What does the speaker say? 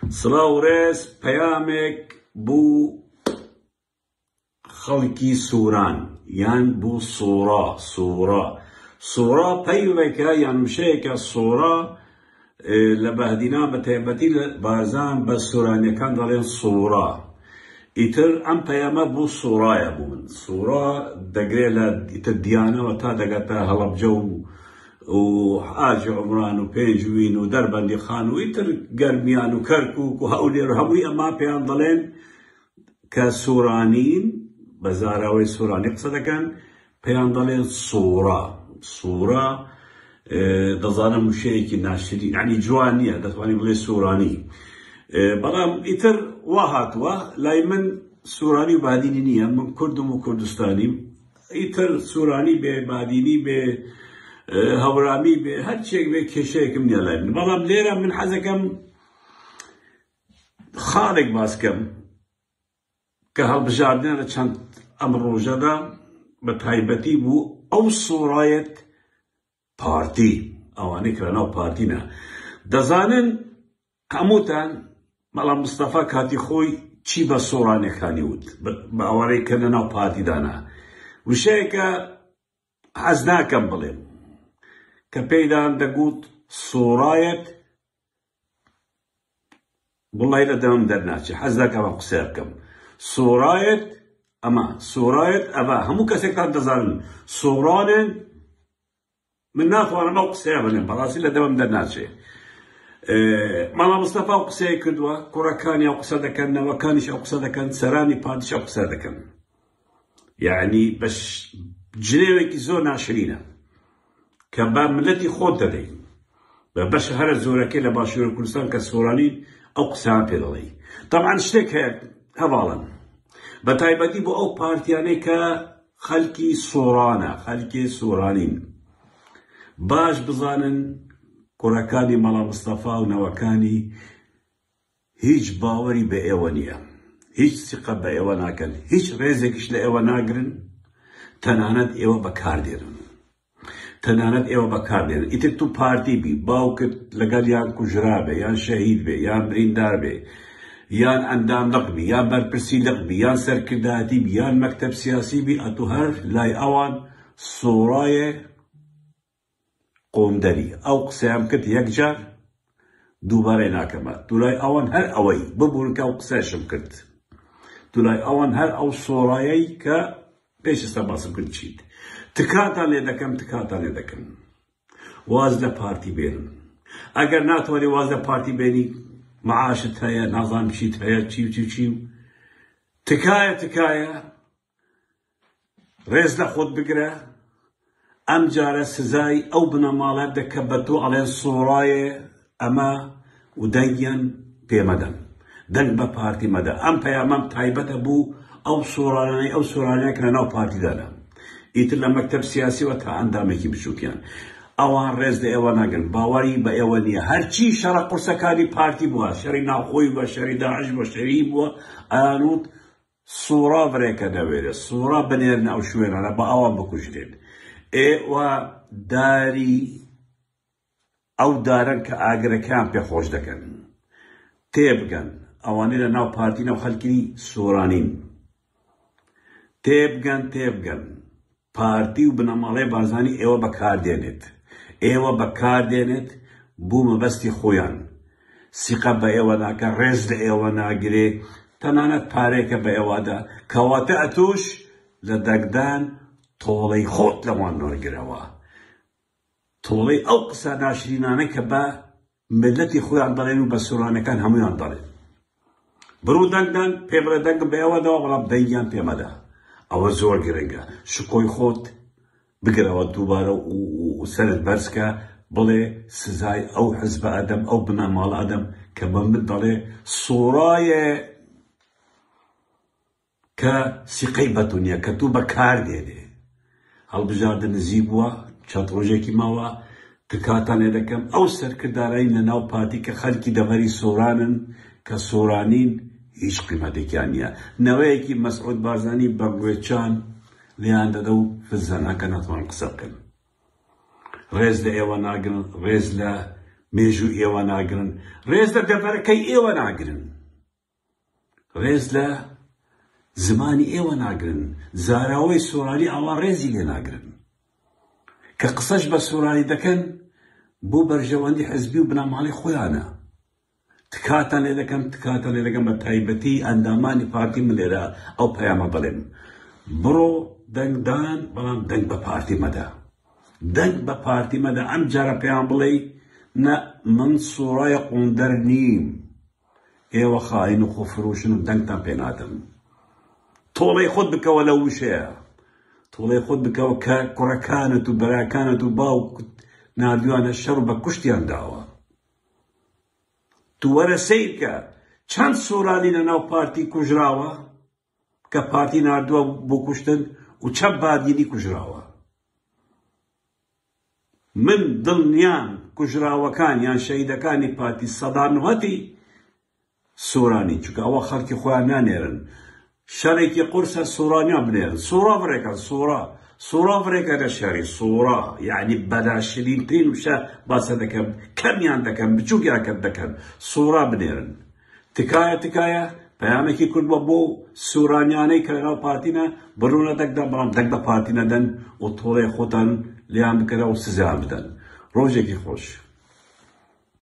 سڵاو و ڕێز پەیامێک بوو خەڵکی سوران یان بوو سوڕا سوڕا سوڕا پەیڤێکە یان وشەیەکە سوڕا لە بەهدینان بە تایبەتی لە بارزان بە سۆرانیەکان دەڵێن سوڕا ئیتر ئەم پەیامە بۆ سوڕایە بۆ من سوڕا دەگرێ لە ئیتر دیانەوە تا دەگاتە هەڵەبجە و و حاجی عومران و پێنجوین و دەربەندی خان و ئیتر گەرمیان و کەرکوک و هەولێر و هەمووی ئەما پێیان دەڵێن کە سۆرانین بە زاراوەی سۆرانی قسە دەکەن پێیان دەڵێن سۆرا سۆرا دەزانم وشەیەکی ناشرین یعنی جوان نییە دەتوانانی بڵێ سۆرانی بەڵام ئیتر وا هاتووە لای من سۆرانی و بادینی نییە من کوردم و کوردستانیم ئیتر سۆرانی بێ بادینی بێ هەورامی بێ هەرچێک بێ کێشەیەکم نییە لای من بەڵام لێرە من حەزەکەم خاڵێک باسکەم کە هەڵبژاردنە لە چەند ئەم ڕۆژەدا بە تایبەتی بوو ئەو سۆرایەت پارتی ئەوانەی کە لەناو پارتینە دەزانن هەمووتان مەلا مستەفا کاتی خۆی چی بە سۆرانەکانی وت بە ئەوانەی کە لەناو پارتیدانە وشەیەکە حەز ناکەم بڵێم کە پێیدان دەگوت سۆرایەت وڵی لە دەمم دەرناچێ حەز ناکەم ئەم قسەیە بکەم سۆرایەت ئەمە سۆرایەت ئەڤە هەموو کەسێکتان دەزانن سۆرانێن من ناتوانم ئەو قسەیە بڵێم بەڕاستی لە دەمم دەرناچێ مەلا مستەفا ئەو قسەیە کردووە کوڕەکانی ئەو قسە دەکەن نەوەکانیش ئەو قسە دەکەن سەرانی پارتیش ئەو قسە دەکەن یعنی بەش جنێوێکی زۆر ناشرینە کە بە ملەتی خۆت دەدەی بە بەشە هەرە زۆرەکەی لە باشووری کوردستان کە سۆرانین ئەو قسەیان پێ دەڵێی تەبعەن شتێک هەیە هەڤاڵن بە تایبەتی بۆ ئەو پارتیانەی کە خەلکی سۆرانە خەلکی سۆرانین باش بزانن کوڕەکانی مەڵا مستەفا و نەوەکانی هیچ باوەری بە ئێوە نییە هیچ سیقە بە ئێوە ناکەن هیچ ڕێزێکیش لە ئێوە ناگرن تەنانەت ئێوە بەکاردێنن تەنانەت ئێوە بەکاردێنن ئیتر تو پارتی بی باوکت لەگەڵیان کوژرابێ یان شەهید بێ یان بریندار بێ یان ئەندام لق بی یان بەرپرسی لق بی یان سەرکردایەتی بی یان مەکتەب سیاسی بی ئەتو هەر لای ئەوان سۆرایێ قۆندەری ئەو قسەیەم کرد یەک جار دووبارەی ناکەمە تو لای ئەوان هەر ئەوەی ببورن کە ئەو قسەیشم کرد تو لای ئەوان هەر ئەو سۆرایەی کە پێش ئێستا باسم کرد چیت تکاتان لێ دەکەم تکاتان لێ دەکەم واز لە پارتی بێنن ئەگەر ناتوانانی واز لە پارتی بێنی معاشت هەیە نازانم چیت هەیە چی و چی و چی تکایە تکایە ڕێز لە خۆت بگرە ئەم جارە سزای ئەو بنەماڵە بدە کە بە تۆ ئەڵێن سۆڕایێ ئەمە و دەنگیان پێ مەدەن دەنگ بە پارتی مەدە ئەم پەیامەم تایبەتە بوو ئەو سۆرانەی ئەو سۆرانەیە کە لەناو پارتیدانە ئیتر لە مەکتەب سیاسیەوە تا ئەندامێکی بچووکیان ئەوان ڕێز لە ئێوە ناگرن باوەڕی بە ئێوە نییە هەرچی شەڕە قورسەکانی پارتی بووە شەڕی ناوخۆی بووە شەری داعش بووە شەری بووە ئەیانوت سوڕا برێکە نەوێرێ سوڕا بنێرنە ئەو شوێنانە با ئەوان بکوژرێن ئێوە داری ئەو دارەن کە ئاگرەکەیان پێ خۆش دەکەن تێبگەن ئەوانەی لە ناو پارتی ناو خەلکی سۆرانین تێبگەن تێبگەن پارتی و بنەماڵەی بارزانی ئێوە بەکاردێنێت ئێوە بەکاردێنێت بو مەبەستی خۆیان سیقە بە ئێوە ناکا ڕێز لە ئێوە ناگرێ تەنانەت پارەیەکە بە ئێوە ئەدا کەواتە ئەتۆش لە دەنگدان تۆڵەی خۆت لەوان وەرگرەوە تۆڵەی ئەو قسە ناشرینانە کە بە مللەتی خۆیان دەڵێن و بە سۆرانەکان هەموویان دەڵێن بڕو دەنگدان پێ بڵێ دەنگم بە ئێوە داوە بەڵام دەنگیان پێ مەدە ئەوە زۆر گرنگە شکۆی خۆت بگرەوە دووبارە و سەرت بەرزکە بڵێ سزای ئەو حزبە ئەدەم ئەو بنەماڵە ئەدەم کە بە من دەڵێ سۆرایێ کە سیقەی بە تو نیە کە تو بە کار دێنێ. هەڵبژاردن نزیک بووە، چەند ڕۆژێکی ماوە، تکاتان لێ دەکەم ئەو سەرکردانەی لە ناو پارتی کە خەلکی دەڤەری سۆرانن، کە سۆرانین، هیچ قیمەتێکیان نیە. نەوەیەکی مەسعود بارزانی بە گوێچان لێیان دەدە و فزە ناکەن ناتوانن قسە بکەن. ڕێز لە ئێوە ناگرن، ڕێز لە. مێژوو ئێوە ناگرن، ڕێز لە دەڤەرەکەی ئێوە ناگرن، ڕێز لە زمانی ئێوە ناگرن، زاراوەی سۆرانی ئاوا ڕێزی لێ ناگرن. کە قسەش بە سۆرانی دەکەن بۆ بەرژەوەندی حزبی و بنەماڵەی خۆیانە. تکاتان لێ دەکەم، تکاتان لێ دەکەم بە تایبەتی ئەندامانی پارتی من لێرە ئەو پەیامە بڵێم، بڕۆ دەنگدان بەڵام دەنگ بە پارتی مەدە، دەنگ بە پارتی مەدە، ئەم جارە پێیان بڵێ نە من سوڕای قوندەر نیم، ئێوە خاین و خۆفرۆشن و دەنگتان پێ نادەم. تۆڵەی خۆت بکەوە لەو وشەیە، تۆڵەی خۆت بکەوە کە کوڕەکانت و براکانت و باوکت ناردویانە شەڕ و بە کوشتیان داوە. تو وەرە سەیرکە چەند سۆرانی لە ناو پارتی کوژراوە کە پارتی ناردووە بۆ کوشتن و چەند بادینی کوژراوە. من دڵنیام کوژراوەکان یان شەهیدەکانی پارتی سەدا نهەتی سۆرانی چونکە ئەوە خەڵکی خۆیان نانێرن شەرێکی قورسە سۆرانیان بنێرن سۆرا بڕێکەن سۆرا سۆرا بڕێکە لە شەری سۆرا یعنی بەداشرینترین وشە باسە دەکەم کەمیان دەکەم بچووکیان کەم دەکەن سۆرا بنێرن تکایە تکایە پەیامێکی کورد بە بۆ سۆرانیانەی کە لەناو پارتینە بڕونە دەگدا بەڵام دەنگ بە پارتی نەدەن و تۆڵەی خۆتان لێیان بکەنەوە و سزایان بدەن ڕۆژێکی خۆش.